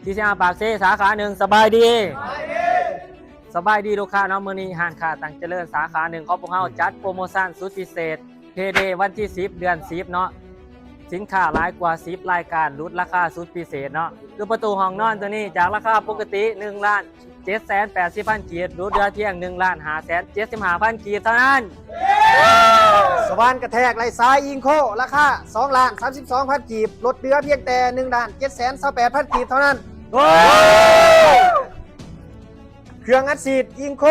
ທີຊີອາ ປາກເຊ ສາຂາໜຶ່ງ ສະບາຍດີ. ສະບາຍດີລູກຄ້າເນາະ, ມື້ນີ້ຮ້ານຄ້າຕັງຈະເລີນສາຂາໜຶ່ງຂອງພວກເຮົາ ອືມ ຈັດໂປຣໂມຊັນສຸດພິເສດ ເພເດ ວັນທີສິບ ເດືອນສິບເນາະ, ສິນຄ້າຫຼາຍກວ່າສິບລາຍການ ຫຼຸດລາຄາສຸດພິເສດເນາະ. ຄືປະຕູຫ້ອງນອນໂຕນີ້ ຈາກລາຄາປົກກະຕິ ໜຶ່ງລ້ານເຈັດແສນແປດສິບພັນກີບ ຫຼຸດເຫຼືອພຽງ ໜຶ່ງລ້ານຫ້າແສນເຈັດສິບຫ້າພັນກີບເທົ່ານັ້ນ. ສະຫວ່ານກະແທກໄຫຼສາຍອີງໂຄ ລາຄາ ສອງລ້ານສາມສິບສອງພັນກີບ ລົດເຫຼືອພຽງແຕ່ ໜຶ່ງລ້ານເຈັດແສນຊາວແປດພັນກີບເທົ່ານັ້ນ. ເຄື່ອງອັດສີດອີງໂຄ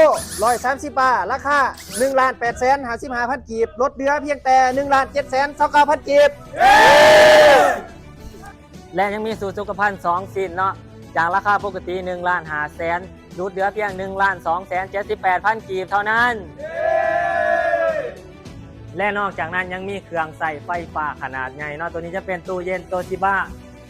ຮ້ອຍສາມສິບບາ ລາຄາ ໜຶ່ງລ້ານແປດແສນຫ້າສິບຫ້າພັນກີບ ລົດເຫຼືອພຽງແຕ່ ໜຶ່ງລ້ານເຈັດແສນຊາວເກົ້າພັນກີບ. ແລະ ຍັງມີສູດສຸຂະພັນສອງຊິ້ນເນາະ, ຈາກລາຄາປົກກະຕິ ໜຶ່ງລ້ານຫ້າແສນ ຫຼຸດເຫຼືອພຽງ ໜຶ່ງລ້ານສອງແສນເຈັດສິບແປດພັນກີບເທົ່ານັ້ນ. ແລະ ນອກຈາກນັ້ນຍັງມີເຄື່ອງໃຊ້ໄຟຟ້າຂະໜາດໃຫຍ່ເນາະ, ໂຕນີ້ຈະເປັນຕູ້ເຢັນໂຕຊິບາ,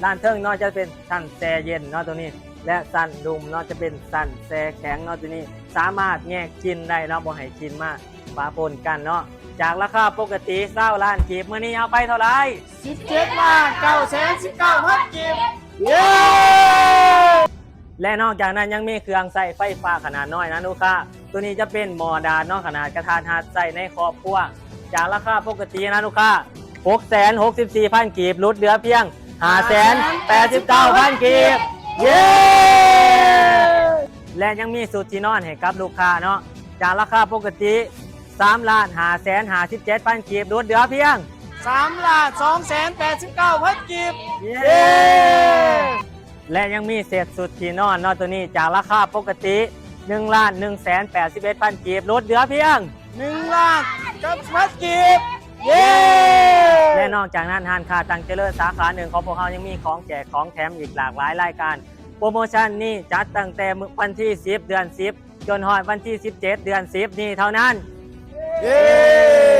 ດ້ານເທິງເນາະ ຈະເປັນຊັ້ນແຊ່ເຢັນເນາະ ໂຕນີ້ ແລະ ຊັ້ນລຸ່ມເນາະ ຈະເປັນຊັ້ນແຊ່ແຂງເນາະ, ໂຕນີ້ສາມາດແຍກກິ່ນໄດ້ເນາະ ບໍ່ໃຫ້ກິ່ນມາປະປົນກັນເນາະ. ຈາກລາຄາປົກກະຕິ ຊາວລ້ານກີບ ມື້ນີ້ເອົາໄປເທົ່າໃດ? ສິບເຈັດລ້ານເກົ້າແສນສິບເກົ້າພັນກີບ. ເຢ້! ແລະ ນອກຈາກນັ້ນຍັງມີເຄື່ອງໃຊ້ໄຟຟ້າຂະໜາດນ້ອຍນະລູກຄ້າ, ໂຕນີ້ຈະເປັນໝໍ້ດາດເນາະ ຂະໜາດກະທັດຮັດ ໃຊ້ໃນຄອບຄົວ, ຈາກລາຄາປົກກະຕິນະລູກຄ້າ ຫົກແສນຫົກສິບສີ່ພັນກີບ ຫຼຸດເຫຼືອພຽງ ຫ້າແສນແປດສິບເກົ້າພັນກີບ. ເຢ້! ແລະ ຍັງມີຊຸດທີ່ນອນໃຫ້ກັບລູກຄ້າເນາະ, ຈາກລາຄາປົກກະຕິ ສາມລ້ານຫ້າແສນຫ້າສິບເຈັດພັນກີບ ຫຼຸດເຫຼືອພຽງ ສາມລ້ານສອງແສນແປດສິບເກົ້າພັນກີບ. ເຢ້! ແລະ ຍັງມີເຊັດຊຸດທີ່ນອນເນາະ ໂຕນີ້ຈາກລາຄາປົກກະຕິ ໜຶ່ງລ້ານໜຶ່ງແສນແປດສິບເອັດພັນກີບ ຫຼຸດເຫຼືອພຽງ ໜຶ່ງລ້ານເກົ້າສິບພັນກີບ. ເຢ້! ແລະ ນອກຈາກນັ້ນ ຮ້ານຄ້າຕັງຈະເລີນສາຂາໜຶ່ງຂອງພວກເຮົາຍັງມີຂອງແຈກຂອງແຖມອີກຫຼາກຫຼາຍລາຍການ. ໂປຣໂມຊັນນີ້ຈັດຕັ້ງແຕ່ມື້ວັນທີສິບ ເດືອນສິບ ຈົນຮອດວັນທີສິບເຈັດ ເດືອນສິບນີ້ເທົ່ານັ້ນ. ເຢ້!